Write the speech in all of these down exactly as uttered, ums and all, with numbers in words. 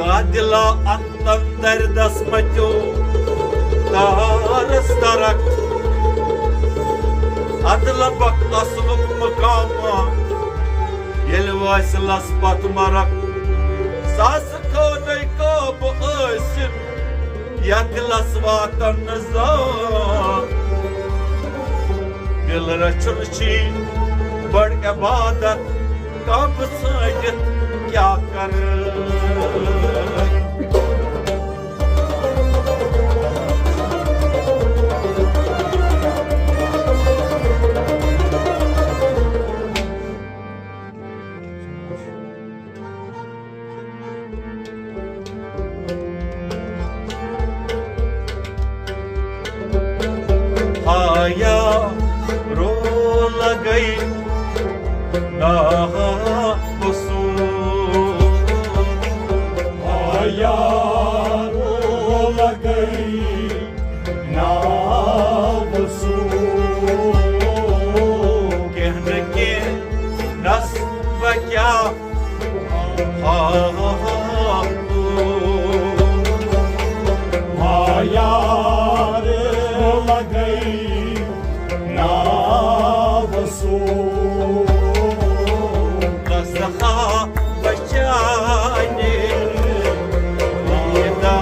قاتلا انتن دردس متیو Taurus ترک۔ ادلبک اصلک مقام ییٚلہِ وٲصلس پتھ مرک۔ ساسہٕ خٲنے کعبہٕ ٲسِن یتھ دِلس واتن نہٕ زانٛہہ۔ دِل رچھُن چھی بٔڑ عبادت، کعبہٕ ژھٲنٛڈِتھ کیٛاہ کرٕ؟ آیا رو لگئی نا قصور۔ آیا رو لگئی نا قصور۔ کہن کے نس بکیا ہا ہا ہا۔ ہا یار لگئی نا وسو۔ قصہ بچانے دیدا۔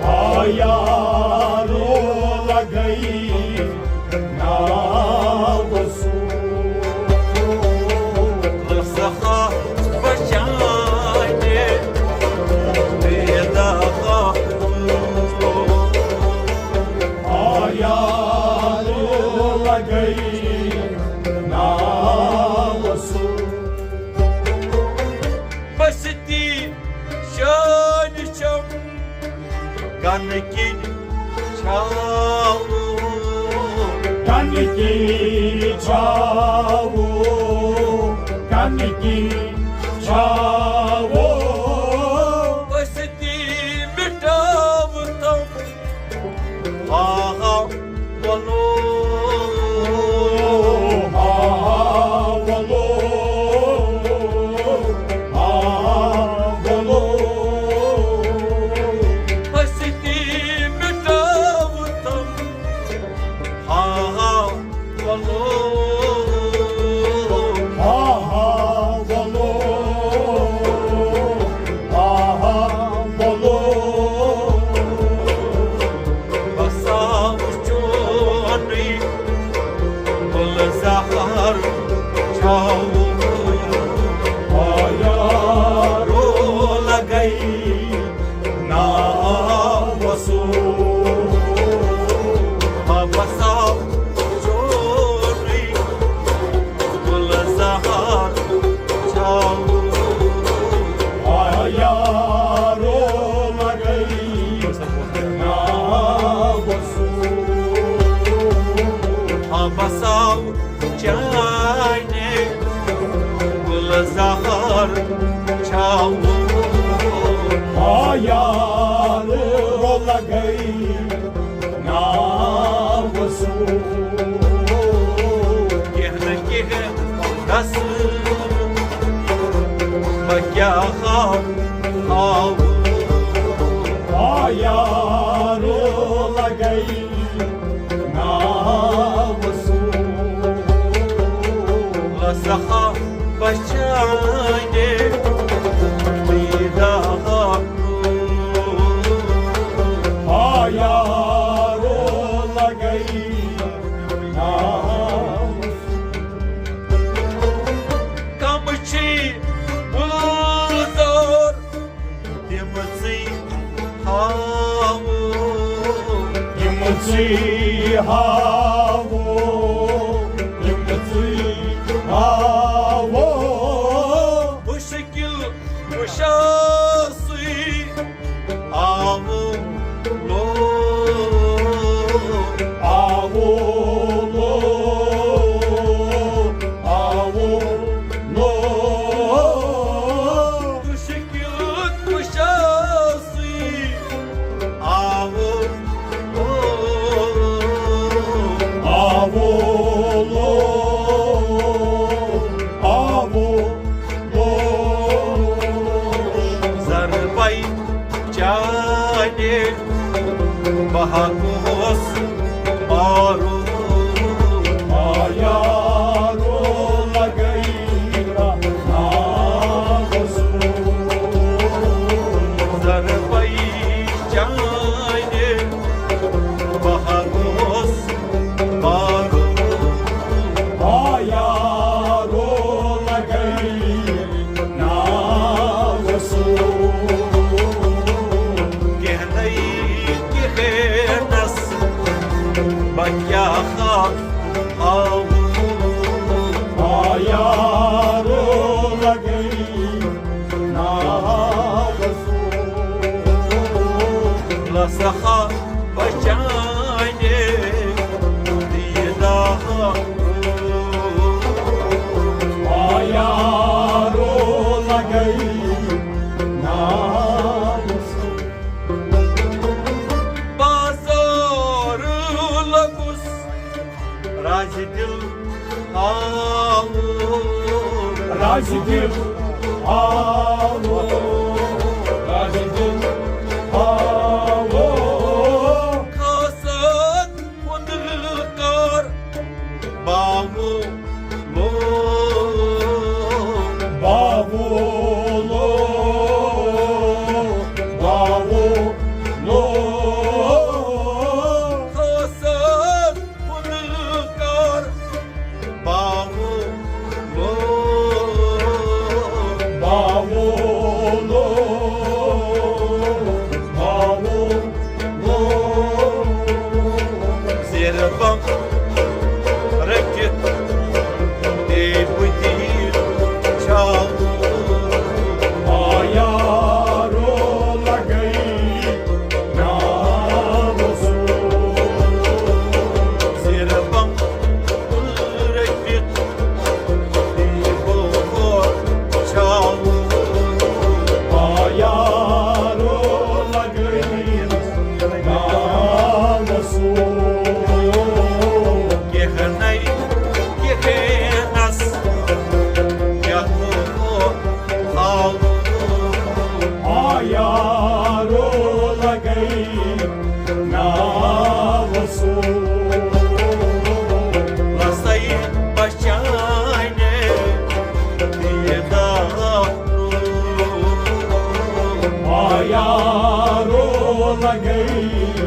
ہا یار لگئی نا وسو۔ قصہ بچانے دیدا۔ آیا لگئی نا وسو۔ بستی شان چم کنہٕ کِنۍ چھاوو۔ کنہٕ کِنۍ چھاوو، کنہٕ کِنۍ چھاوو۔ بستی مٹاو تم۔ ہا ہا ولو، ہا ہا ولو، ہا ہا ولو۔ ہستی مٹاو تم۔ ہا ہا ولو۔ ہا ہا ولو۔ ہا ہا ولو۔ بساو چونی گل زہر چھاو۔ آیا رو لگئی نا وسو۔ بساو چونی گل زہر چھاو۔ آیا رو لگئی نا وسو۔ بساو چانہِ گل زہر چھاو۔ آیا رو لگئی نا وسو۔ کہن کہن دس بہ کیا ہاو۔ آیا رو لگئی نا وسو۔ لسخا بچانے دیدا۔ آیا رو لگئی نا وسو۔ کم چھی گلزار تِم ژٕے ہاوو۔ یِم ژٕے ہاوو، یِم ژٕے ہاوو۔ مشکل کشاسٕے آوو لو، آوو لو، آوو لو۔ مشکل کشاسٕے آوو لو۔ حق اوس مارو، آ یارو لگٲیِتھ ناو سوٗر۔ زربَے چانہِ بہر اوس مارو، آ یارو لگٲیِتھ ناو سوٗر۔ کینٛہہ نَے کِہیٖنَس بہٕ کیٛاہ ہاوٕ؟ آ یارو لگٲیِتھ ناو سوٗر۔ لَسہٕ ہا بہٕ چانہِ دیٖدار۔ آ یارو لگٲیِتھ ناو سوٗر۔ بازار لوٚگُس رازِ دِل آوُر۔ رازِ دِل آوُر۔ رازِ دِل آوُر۔ خاصن ہُنٛد کار باوُر۔ باوُر۔ باوُر۔ خاصن ہُنٛد کار باوُر۔ باوُر۔ باوُر۔ زیربم رٔٹِتھ دے بہٕ تیٖر چھاوُر۔ آ یارو لگٲیِتھ ناو سوٗر۔ زیربم رٔٹِتھ دے بہٕ چھاوُر۔ آ یارو لگٲیِتھ ناو سوٗر۔ کینٛہہ نَے کِہیٖنَس کیٛاہ ہاوٕ؟ آ یارو لگٲیِتھ ناو سوٗر۔ لَسَے بہٕ چانہِ دیٖدار۔ آ یارو لگٲیِتھ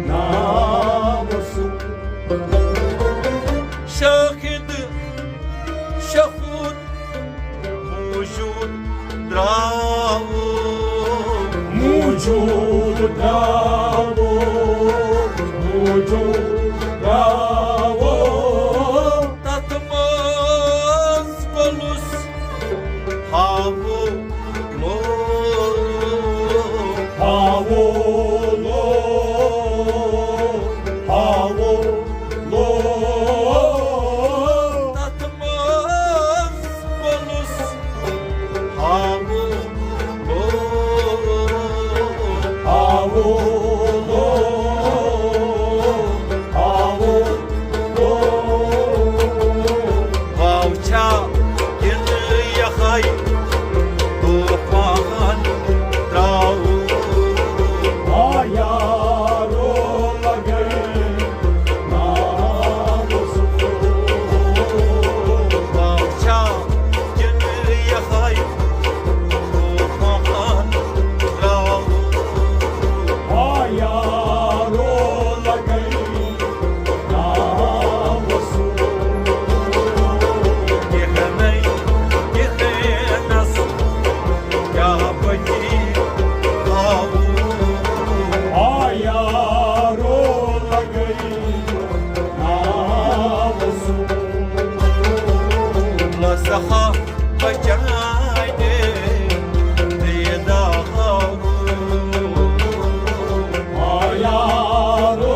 ناو سوٗر۔ شاہد شفوت موجود درٛاوُر۔ موجود درٛاوُر۔ موجود درٛاوُر۔ تَتھ منٛز پوٚلُس ہاوُر۔ لو، ہاوو لو، ہاوو لو۔ تَتھ منٛز پوٚلُس ہاوو لو، ہاوو لو، ہاوو لو۔ واو چھا کِنہٕ یِہوٚے طوفان ترٛاوُن؟ آ یارو لگٲیِتھ ناو سوٗر۔ واو چھا کِنہٕ یِہوٚے طوفان ترٛاوُن؟ آ یارو لگٲیِتھ ناو سوٗر۔ کِہیٖنۍ، کِہیٖنۍ نَس کیٛاہ پٔکی تھاوُن؟ آ یارو لگٲیِتھ ناو سوٗر۔ لَسہٕ ہا بہٕ چانہِ دیٖدارُک۔ آ یارو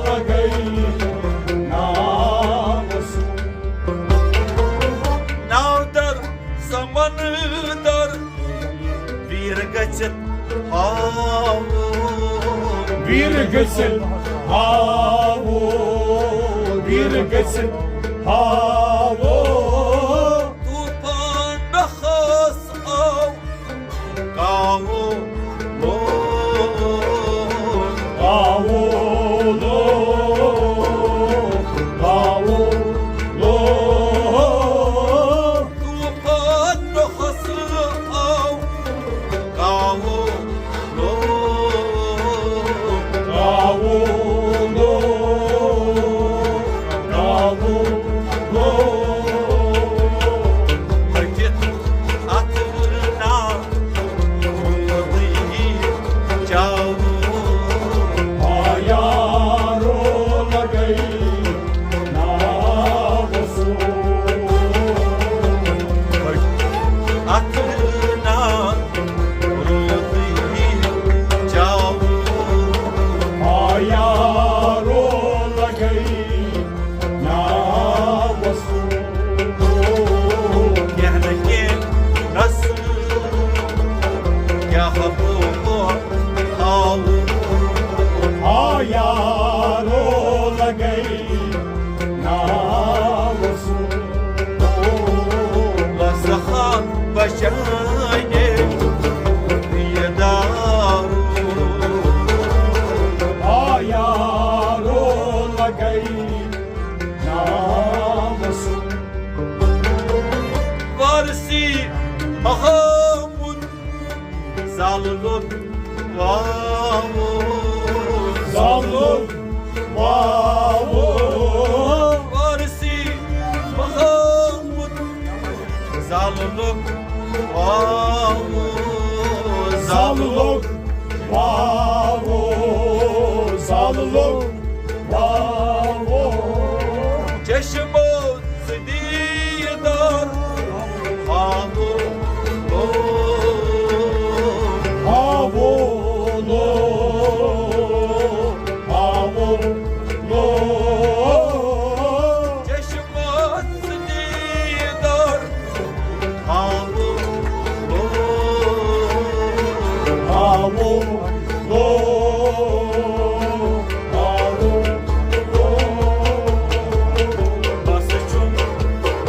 لگٲیِتھ ناو سوٗر۔ ناودر سمندر ویٖر گٔژھِتھ ہاوُن۔ ویٖر گٔژھِتھ ہاوُن۔ ویٖر گٔژھِتھ ہاوُن۔ طوفان نحاس آو۔ کاوو لوگ۔ کاوو محمود زالُک واوُن۔ زالُک واوُن۔ وارثی محمود زالُک واوُن۔ زالُک واوُن۔ زالُک واوُن۔ چشمو دیدار ہاوو لو، ہاوو لو، ہاوو لو۔ چشمو دیدار ہاوو لو، ہاوو لو، ہاوو لو۔ بس چھُم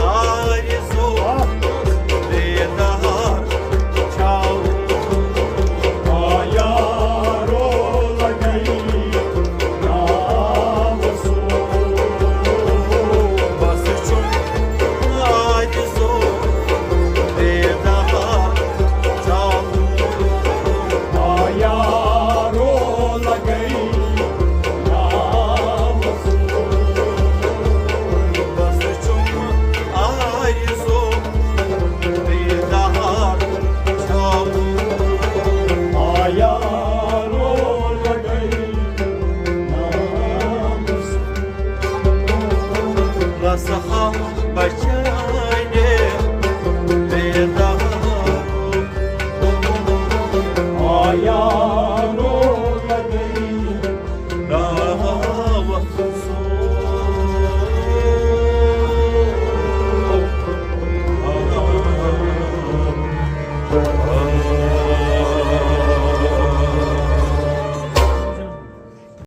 آرزو دیدار چھاوُن۔ آ یارو لگئی نام سو۔ بس چھُم آرزو دیدار چھاوُن۔ آ یارو لگئی نام سو۔ بس چھُم آرزو دیدار چھاوُن۔ آ یارو لگئی نام سو۔ بس ہم بچانے دیدار۔ آ یارو